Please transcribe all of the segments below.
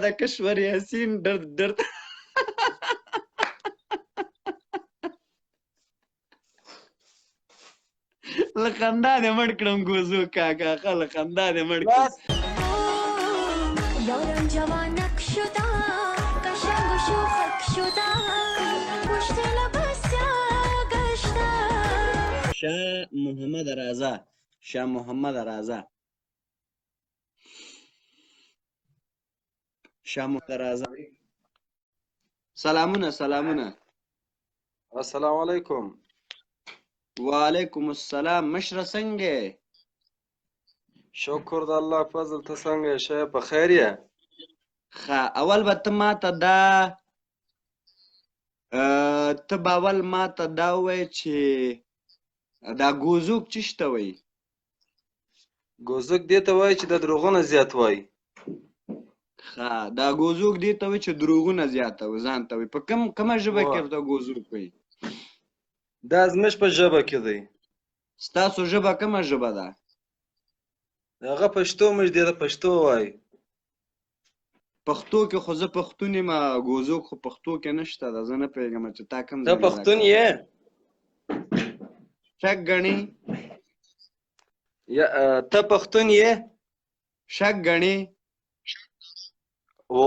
د کشور یاسین درد درد. له خندا دې مړ کړم ګوزو کاکا، ښه له خندا دې مړ کړم. یارم جوانک شده، قشنگ و شوخک شده، پشت لب سیاه گشته. شاه محمد رضا، شاه محمد رضا، شاه محمد رضا. سلامونه سلامونه. السلام علیکم. وعلیکم السلام مشره، څنګه؟ شکر د الله فضل، ته څنګه یې؟ ښه په خیر یې؟ ښه، اول به ته ماته دا ته به اول ماته دا ووایې چې دا ګوزوک چیش ته وایي؟ ګوزوک دې ته وایي چې د دروغونه زیات وایي. ښه، دا ګوزوک دې ته وایي چې دروغونه زیاته وي ځان ته وایي. په کوم کومه ژبه کې ورته ګوزوک وایي؟ دا زموږ په ژبه کې دی. ستاسو ژبه کومه ژبه ده؟ هغه پښتو، موږ دې ته پښتو وایي. پښتو کې خو زه پښتون یم، ګوزوک خو پښتو کې نشته ده. زه نه پوهېږم چې تا کوم ته ځای نه دا پښتون کړی. یې؟ شک ګڼي؟ یا ته پښتون یې؟ شک ګڼي؟ او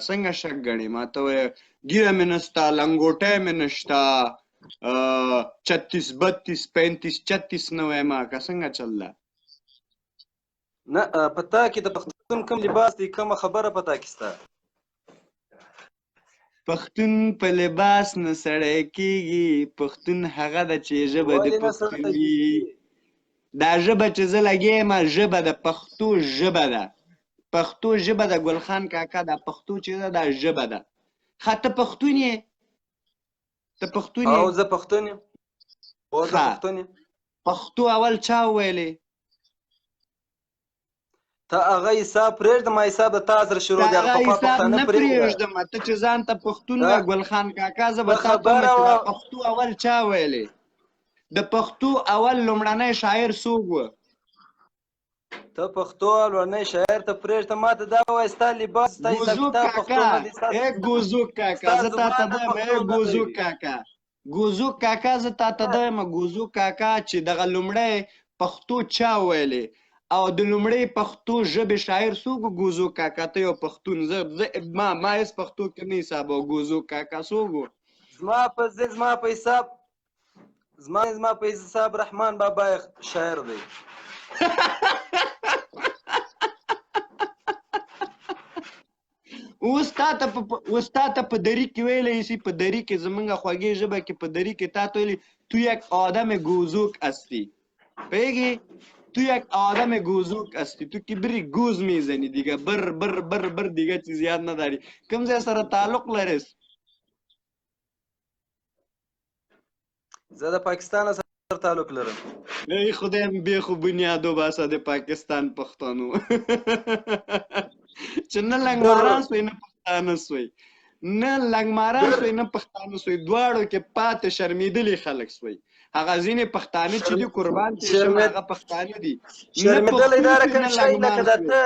څنګه شک ګڼي؟ ما ته وایه ږیره مې نشته، لنګوټی مې نشته، 36 32 35 36 نه وایم، که څنګه چل ده؟ نه، په تا کې د پښتون کوم لباس دی؟ کومه خبره په تا کې سته؟ پښتون په لباس نه سړی کېږي، پښتون هغه ده چې ژبه د ولې نه پښتون سړی وي. کېږي؟ دا ژبه چې زه لګیا یم ژبه د پښتو ژبه ده، پښتو ژبه ده ګل خان کاکا، دا پښتو چې ده دا ژبه ده. ښه، ته پښتون یې؟ ته پښتون یې؟ او زه پښتون یم. او زه ښه، پښتون یم. پښتو اول چا وویلې؟ ته هغه حساب پرېږده، ما حساب د تا سره شروع دی. هغه هغه پخوا حساب پښتانه نه پرېږده. پرېږدم. ته چې ځان ته پښتون ته وایې ګل خان کاکا، زه به ته تا ته ووایم خبره چې دا وه. پښتو اول چا ویلې؟ د پښتو اول لومړنی شاعر څوک و؟ ته پښتو لومړنی شاعر ته پرېږده، ما ته دا وایه ستا لباس، ستا حساب ګوزو کتاب کاکا، پښتو نه دی، ستا ای ګوزو کاکا، ستا زه تا ته زبان هم وایم، ای پښتو نه ګوزو دی. کاکا، ګوزو کاکا، زه تا ته وایم ګوزو کاکا چې دغه لومړی پښتو چا ویلې او د لومړی پښتو ژبې شاعر څوک و؟ ګوزو کاکا، ته یو پښتون، زه زه ما ما هېڅ پښتو کې نه حسابوه. ګوزو کاکا څوک و؟ زما په ذهن، زما په حساب، زما په حساب رحمان بابا شاعر دی. اوس تا ته په اوس تا ته په دری کې ویلی سي، په دری کې، زمونږ خوږې ژبه کې په دری کې تا ته ویلي تو یک آدم ګوزوک استی، پوهېږې؟ تو یک آدم ګوزوک استی، تو که بری ګوز میزنی دیگه، بر بر بر بر دیگه چیز یاد نداری. کوم ځای سره تعلق لرې؟ زه د پاکستان سره تعلق لرم. ای خدای بې خو بنیاد وباسه د پاکستان پښتنو چې نه لنګماران سوی نه پښتانه سوی، نه لنګماران سوی نه پښتانه سوی، دواړو کې پاتې شرمېدلي خلک سوی. هغه ځینې پښتانه چې دي قربان ترې شم، هغه پښتانه دي، نه شرمېدلی پښتون دا سوی رقم نه شی لکه لنګمار دا سوی، ته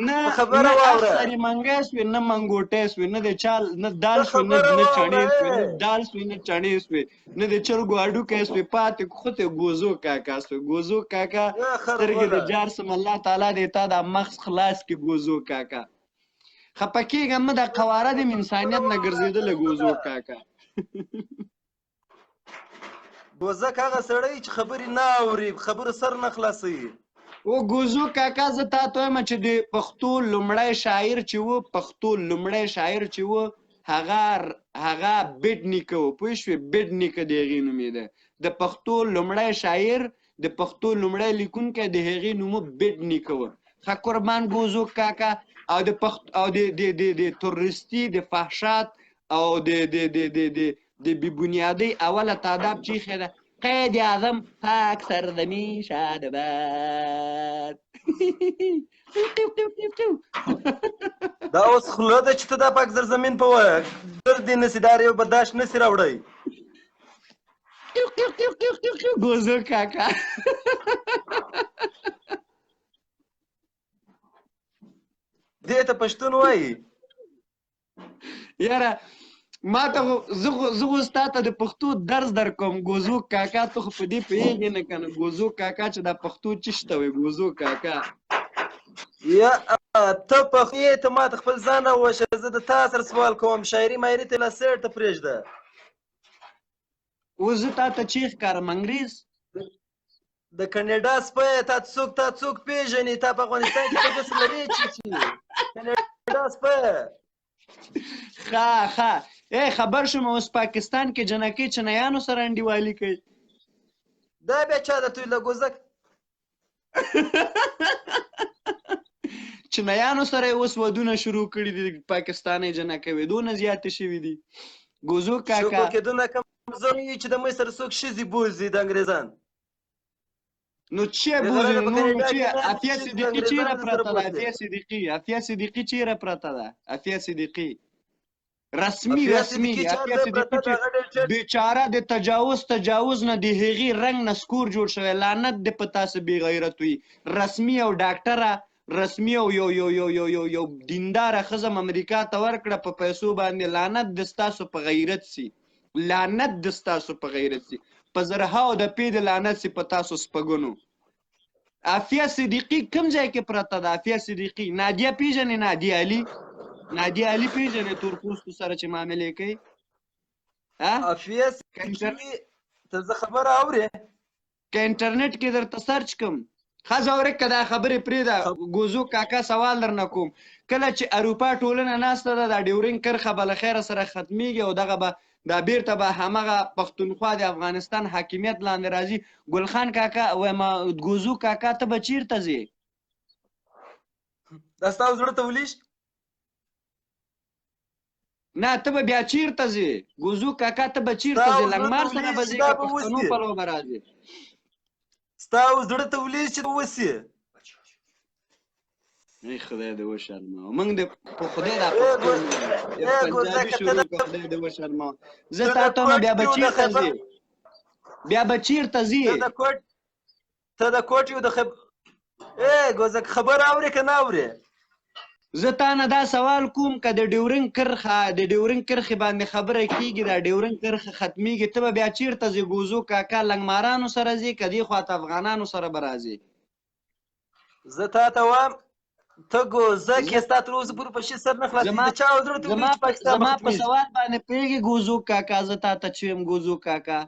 نه په خبره نه واوره. اخسري منګی سوی نه منګوټی سوی، نه د چا نه دال ته سوی نه خبره نه واوره. چڼې سوی، نه دال سوی نه چڼې سوی، نه د چرګو هډوکی سوی، پاتې خو ته ګوزو کاکا سوی. ګوزو کاکا یا سترګې د خرغوله. جار سم، الله تعالی دې تا دا مغز خلاص کړي. ګوزو کاکا خپه کېږه مه، دا قواره دې انسانیت نه ګرځېدلی ګوزو کاکا. ګوزک هغه سړی چې خبرې نه اوري، خبرو سر نه خلاصوي. او ګوزو کاکا، زه تا ته وایم چې د پښتو لومړی شاعر چې و، پښتو لومړی شاعر چې و، هغه هغه بیډ نیکه و، پوه شوې؟ بیډ نیکه د هغې نومېده. د پښتو لومړی شاعر، د پښتو لومړی لیکونکی، د هغې نوم بیډ نیکه و. ښه قربان ګوزو کاکا. او د پښت او د د د د تروریستي، د فحشات او د د د د د د بې بنیادۍ اوله تاداب چې ایښی ده، قید اعظم پاک سرزمین شاد باد. قیو قیو قیو قیو قیو. دا اوس خوله ده چې ته دا پاک زرزمین په وایه؟ ګردې نسي دا یو برداشت نسي راوړی. قیو قیو قیو قیو قیو قیو ګوزو کاکا. دې ته پښتون وایي. یاره ما ته خو زه خو ستا ته د پښتو درس در کوم ګوزو کاکا، ته خو په دې پوهېږې نه که نه ګوزو کاکا چې دا پښتو چشته وایي ګوزو کاکا. یا ته پښتون یې، ته ما ته خپل ځان راوښیه، زه د تا سره سوال کوم. شاعري ماعري ته لا سیټ ته پرېږده. اوس زه تا ته چې ښکارم انګرېز؟ د کاناډا سپی، تا څوک پیژني؟ تا په افغانستان کې څه لري چې کاناډا سپی. ښه ښه، ای خبر شوم اوس پاکستان کې جنکې چنیانو سره انډیوالي کوي. دا بیا چا د توی له ګوزک؟ چنیانو سره اوس ودونه شروع کړي دي پاکستاني جنکې، دونه زیاتې شوي دي ګوزو کاکا. شکر کې دونه کمزوري چې د مې سره څوک ښځې بوځي د انګریزان. نو چې بوځي نو چې عافیه صدیقي چیرې پرته ده؟ عافیه صدیقي، عافیه صدیقي چیرې پرته ده؟ عافیه صدیقي رسمي رسمي عافیه صدیقي چې بیچاره د تجاوز نه د هغې رنګ نسکور جوړ شوی، لعنت د په تاسو بې غیرت وي. رسمي او ډاکټره رسمي او یو یو یو یو یو یو دینداره ښځه امریکا ته ورکړه په پیسو باندې. لعنت د ستاسو په غیرت سي، لعنت د ستاسو په غیرت سي، په زرهاو د پې د لعنت سي په تاسو سپګونو. عافیه صدیقي کوم ځای کې پرته ده؟ عافیه صدیقي نادیه پیژنې؟ نادیه علي، نادیه علي پیژنې؟ تور پوستو سره چې معاملې کوي. عافیه صدیقي ته زه خبره اورې؟ که انټرنیټ کې درته سرچ کوم؟ ښځه ورکه دا خبرې پرېږده ګوزو کاکا. سوال درنه کوم، کله چې اروپا ټولنه ناسته ده، دا ډیورنډ کرښه به له خیره سره ختمیږي او دغه به دا بیرته به همغه پښتونخوا د افغانستان حاکمیت لاندې راځي، ګلخان کاکا وایم ګوزو کاکا، ته به چیرته ځې؟ دا ستا زړه ته ولیش. نه، ته به بیا چیرته ځې ګوزو کاکا؟ ته به چیرته ځې؟ لنګمار سره به ځې که پښتنو پلو به راځې؟ ستا زړه ته ولیش چې وسی. ای خدای دې وشرموه موږ دې په خدای دا پښتون پنجابي شروع کړه، خدای دې وشرموه. زه تا ته بیا به چیرته ځې؟ بیا به چیرته ځې؟ ته د کوټ یو د خب ای ګوزک، خبر اورې که نه اورې؟ زه تا نه دا سوال کوم، که د ډیورنډ کرښه، د ډیورنډ کرښې باندې خبره کیږي، دا ډیورنډ کرښه ختمیږي، ته به بیا چیرته ځې ګوزو کاکا؟ لنګمارانو سره ځې که دې خواته افغانانو سره به راځې؟ زه تا ته وایم ته ګوزک یې، ستا تر اوسه پورې په شي سر نه خلاصېږي. د چا زړه ته زما زما په سوال باندې پوهېږې ګوزو کاکا؟ زه تا ته چې وایم ګوزو کاکا،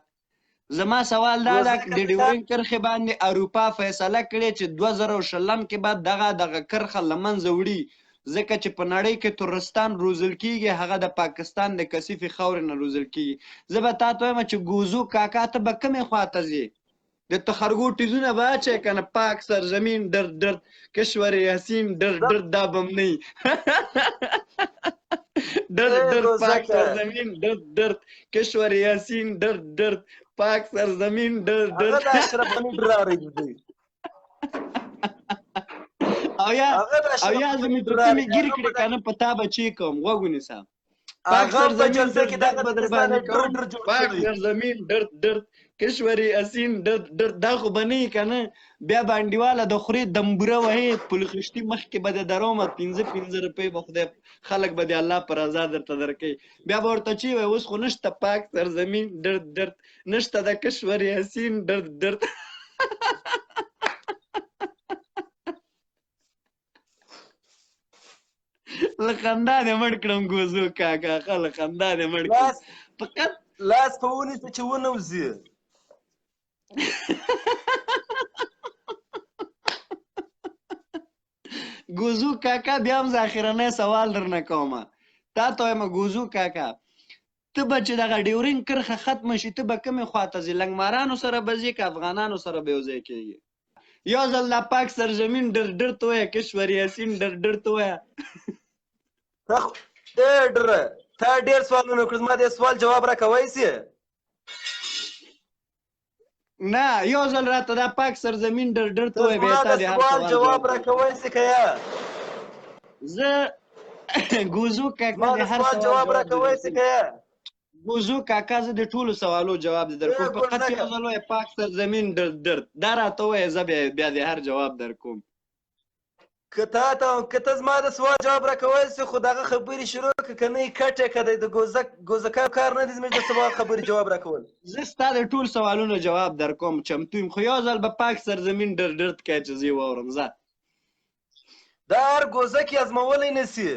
زما سوال دا ده، د ډیورنډ کرښې باندې اروپا فیصله کړې چې 2020 کې به دغه دغه کرښه له منځه وړي، ځکه چې په نړۍ کې ترورستان روزل کیږي، هغه د پاکستان د کثیفې خاورې نه روزل کیږي. زه به تا ته وایم چې ګوزو کاکا، ته به کومې خواته ځې؟ د تخرګو ټیزونه به اچوې که نه؟ پاک سرزمین ډر ډر کشور حسین ډر ډر، دا به هم نه ډر ډر. پاک سرزمین ډر ډر کشور حسین ډر ډر پاک سرزمین ډر ډر. هغه د اشرف غني ډرارې دی. او یا او یا زمې ته مې ګیر کړې که نه، په تا به چې کوم، غوږ ونیسه. پاک سرزمین جلسه کې دغه به در باندې کوم، پاک سرزمین ډر ډر کشور حسین ډر ډر، دا خو به نه که نه بیا به انډیواله د خورې دمبوره وهې، پل خشتي مخکې به د درومه پنځه پنځه روپۍ به خدای خلک به د الله په رضا درته درکوي. بیا به ورته چې وایي اوس خو نشته پاک سرزمین ډر ډر، نشته د کشور حسین ډر ډر. له خندا دې مړ کړم ګوزو کاکا، ښه له خندا دې مړ کړم. فقط لاس په ونیسه چې ونه وځي. ګوزو کاکا، بیا هم زه اخرنی سوال درنه کوم، تا ته وایم ګوزو کاکا، ته به چې دغه ډیورنډ کرښه ختمه شي، ته به کومې خواته ځې؟ لنګمارانو سره به ځې که افغانانو سره به یو ځای کېږي؟ یو ځل دا پاک سرزمین ډر ډر ته وایه، کشور یاسین ډر ډر ته وایه. ډره تا ډېر سوالونه وکړل، زما دې سوال جواب راکوی سي؟ نه، یو ځل راته دا پاک سرزمین ډر ډر ته وایه، بیا زما تا د د هر سوال سوال جواب راکوی سي که یا؟ زه ګوزو کاکا زما د د هر سوال سوال جواب راکوی سي که یا؟ ګوزو کاکا، زه د ټولو سوالو جواب دې درکوم، ای فقط ګوزکه. یو ځل وایه پاک سرزمین ډر ډر، دا راته وایه، زه بیا د هر جواب درکوم. که تا ته که ته زما د سوال جواب راکولی سې خو دغه خبرې شروع که که نه یې کټ یې که دی د ګوزک ګوزکانو کار نه دی زموږ د سوال خبرې جواب راکول. زه ستا د ټول سوالونو جواب درکوم چمتو یم خو یو ځل به پاک سرزمین ډر ډرت کوې چې زه یې واورم ځه. دا هر ګوزک یې ازمولی نه سي.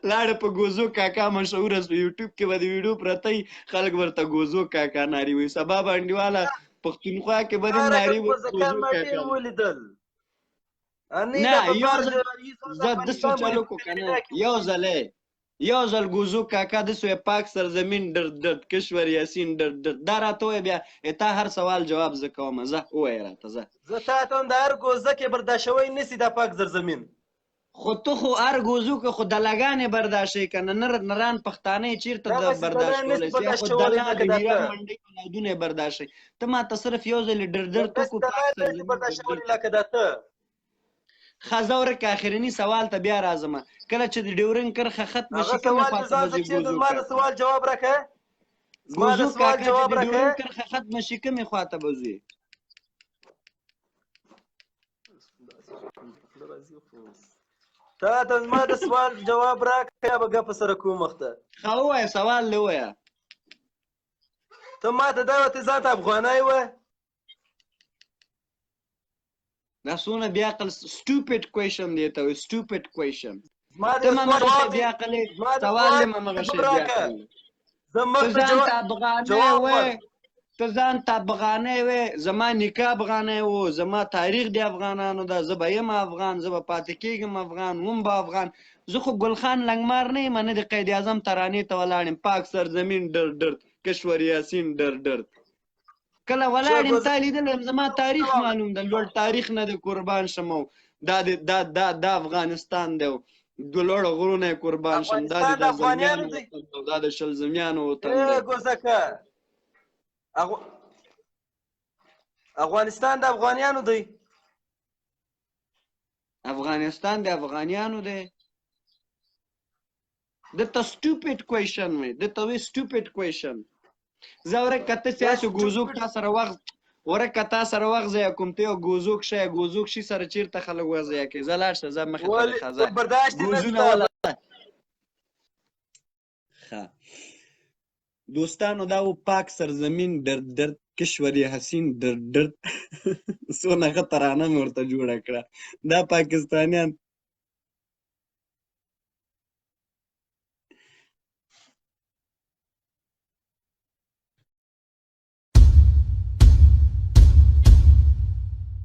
لاړه په ګوزو کاکا مشهوره سو یوټیوب کې به د ویډیو پرته وي خلک ورته ګوزو کاکا ناري وي سبا به انډیواله پښتونخوا کې به دې ناري وي ګوزو کاکا ولیدل نه یو ځل زه داسې چلو کو که نه یو ځلی یو ځل ګوزو کاکا داسې وایي پاک سرزمین ډرد ډرد کشور یاسین ډرد ډرد دا راته ووایه بیا تا هر سوال جواب زه کوم زه ووایه راته زه زه تا ته هم د هر ګوزه کې برداشوی نسی دا پاک زرزمین. خو ته خو هر ګوزو که خو دلګانې برداشت کنه نر نران پښتانه یې چیرته د برداشت کولی سي خو دلا د هیرا منډۍ اولادونه یې برداشت ته ما ته صرف یو ځل ډر ډر تو کو پاک سرزمین لکه دا ته. ښه زه ورکه اخرني سوال ته بیا راځم کله چې د ډیورنډ کرښه ختمه شي کومې خوا ته به ځې ګوزو زما د سوال جواب راکړه زما د سوال جواب راکړه ډیورنډ کرښه ختمه شي کومې خوا ته به ځې؟ تا ته زما د سوال جواب راکړه یا به ګپ سره کوم مخته. ښه ووایه سوال دې ووایه. ته ما ته دا وایه ته ځان ته افغانای وایه؟ دا څونه بې عقل سټوپډ کوېشن دی ته وایي سټوپډ کوېشن. ته ما مغه شی بې عقل سوال دې ما مغه شی بې عقل. ته ځان ته افغانای وایې ته ځان ته افغانای وې زما نیکه افغانای وو زما تاریخ د افغانانو ده زه به یم افغان زه به پاتې کېږم افغان وم به افغان زه خو ګل خان لنګمار نه یم نه د قید اعظم ترانې ته ولاړ یم پاک سرزمین ډر ډرد کشور یاسین ډر ډرد کله ولاړ یم تا لیدلی یم زما تاریخ معلوم ده لوړ تاریخ نه دی قربان شم او دا د دا دا دا افغانستان دی د لوړو غرونو یې قربان شم دا د زلمیانو وطن دی دا د شلزمیانو وطن دی. ګوزکه افغانستان د افغانیانو دی. افغانستان د افغانیانو دی. دته سټوپډ کوېشن وي دته وي سټوپډ کوېشن. زه ورک کته سیاسي ګوزوک تا سره وخت ورک کتا سره وخت ضایع کوم ته یو ګوزوک شې ګوزوک شي سره چیرته خلک وخت ضایع کوي زه لاړ شه زه مخې ته ځه ولې برداشت ګوزونه ولا ښه دوستانو دا و پاک سرزمین درد درد کشور حسین درد درد څونه ښه ترانه مې ورته جوړه کړه دا پاکستانیان.